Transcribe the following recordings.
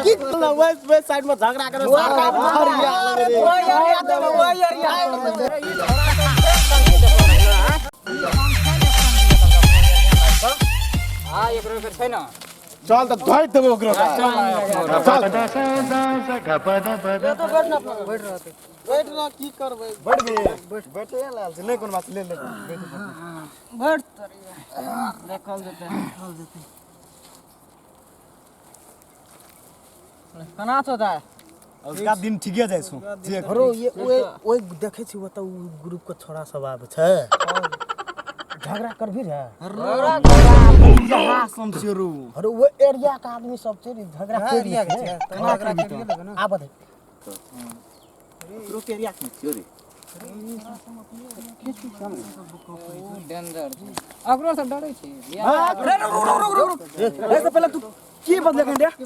की West west side में झगड़ा करे हाँ एकरो के छै ना चल तऽ धोइ देबो ओकरो चल। बैठ रह, की करबै? बैठ बे, बैठे लाल छै, नहि कोनो बात, ले ले। बैठ देखल जेतै, देखल जेतै। केना छौ दाइ? उसका दिन ठीके जाइ छौ जे। अरे ये ओए ओए देखै छी, ओतऽ उ ग्रुप के छोरा सब आबै छै, झगड़ा करबी रे? शमशेरू। अरे वो एरिया के आदमी सब छै रे, झगड़ा कर एरिया के छै, केना करबी तो? आब दे ओकरो के एरिया के छियो रे। डेंजर छै, ओकरो से डरै छी। ऐसे पहले तू की बदले कंडे की की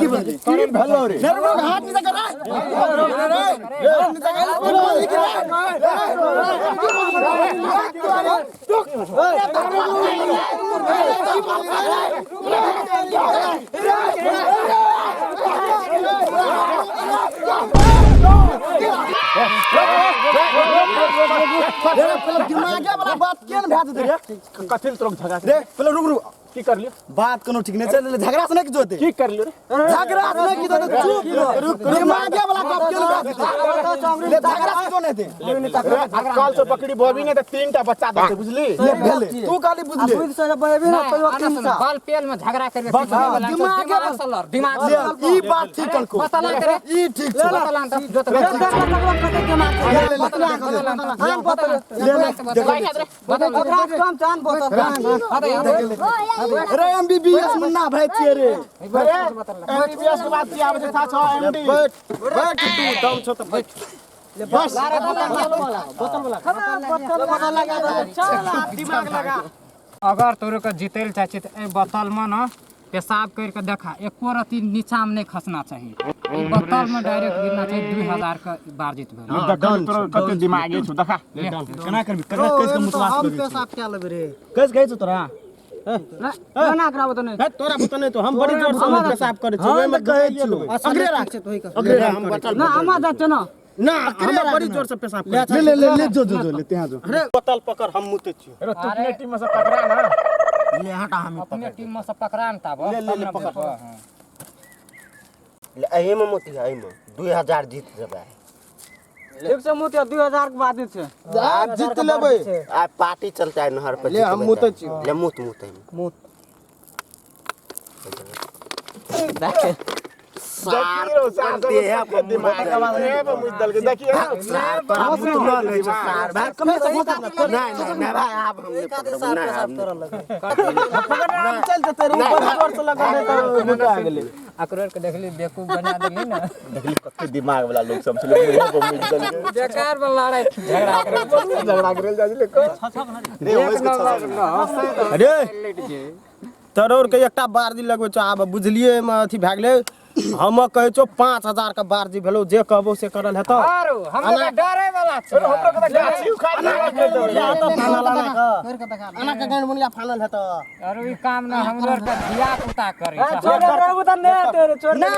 बदले की भेलो रे? रुक रुक, हाथ नीचा कर रे, हाथ नीचा कर रे। पहले दिमागे वाला बात केन भए जेतै रे? कथी ले तोरा झगड़ा रे पहले रुक रुक, की करलियो? बात कोनो ठीक नहि छै, झगड़ा से नहि किछु होतै। की करलियो रे? झगड़ा से नहि किछु होतै, चुप रुक। दिमागे वाला गप केन भए जेतै? ले, झगड़ा से किछु नहि हेतै। कल से बकरी बोबी ने तऽ 3 टा बच्चा देतै, बुझली? ले भेलै, तू खाली बुझले। बाल पेल में झगड़ा करके दिमागे दिमाग से लड़, दिमाग से ले, ई बात ठीक कलको, बतला करे। ई ठीक छै। बतला त जो त ले ले ले, रे एमबीबीएस मुन्ना भाई छियै रे। एमबीबीएस के बाद की आबै छै? था छौ एमडी। बैठ बैठ, तू दम छौ तऽ बैठ। बस। दिमाग लगा। अगर तोरे के जीतै लए चाहै छी तऽ एहि बोतल में न पेशाब करि के देखा, एको रत्ती नीचा में नहि खसना चाही, ई बोतल में डायरेक्ट गिरना चाही। 2000 के बार जीत भेल। देखा तोरा कते दिमागे छौ, देखा। केना करबी? केना कैस के मुतवास हम लगै छै? पेशाब कए लेबै रे? कैस कहै छौ तोरा? ना कराबो तऽ नहि। हे, तोरा बुते नहि तो हम बड़ी जोर से पेशाब करै छी। हम ओहिमे तऽ कहै छियौ। अकरे राख, अकरे राख। हम बटल ना अमा जात ना। ना, अकरे बड़ी जोर से पेशाब करै छी। ले ले ले ले, जो जो जो ले, त्यहाँ जो। बोतल पकड़, हम मुतै छियौ। रे तू अपने टीम में से पकड़ा ना। ले, हटा, हम अपने टीम में से पकड़ा न ताब। ले, ले, ले, पकड़। ले, एहिमे मोती, एहिमे 2000 जीत जेबै। ठीक से मुत, 2000 के बाद छै। आ जीत लेबै। आ पार्टी चलते आइ नहर पर। ले, हम जीतबै मुतै तऽ। छियौ। ले, मुत मुत एहिमे। मुत। देखियो सार देह पर दिमाग देह पर मुझ दलके, देखियो। सार तोरा मुतलो नहि छौ सार। भाई, नहीं नहीं नहीं भाई, आब हम नहि पकड़बै, नहि आब नहि। चल जेतै रे, बड़ी जोर से लगल रहै तऽ मुता गेलै। अकरो के देखली, बेवकूफ बना देली ना। देखली कते दिमाग वाला लोग सब छलै, मुँह पर मुझ दलके। बेकार में लड़ाई झगड़ा करे। झगड़ा करल जाइ छलै को रे ओइस के छौ। अरे तरोड़ के एकटा बारजी लगबै छौ। आब बुझलिए, एहिमे अथी भए गेलै। हम कहै छौ, 5000 के बारजी भेलौ, जे कहबो से करल हेतौ। आरो हम तऽ डरे वाला छी। हमरो के तऽ गाछी उखाड़ एना के गानि मुनिया फानल हेतौ। अरे ई काम ना हमरो के धिया पुता करै छै। ना।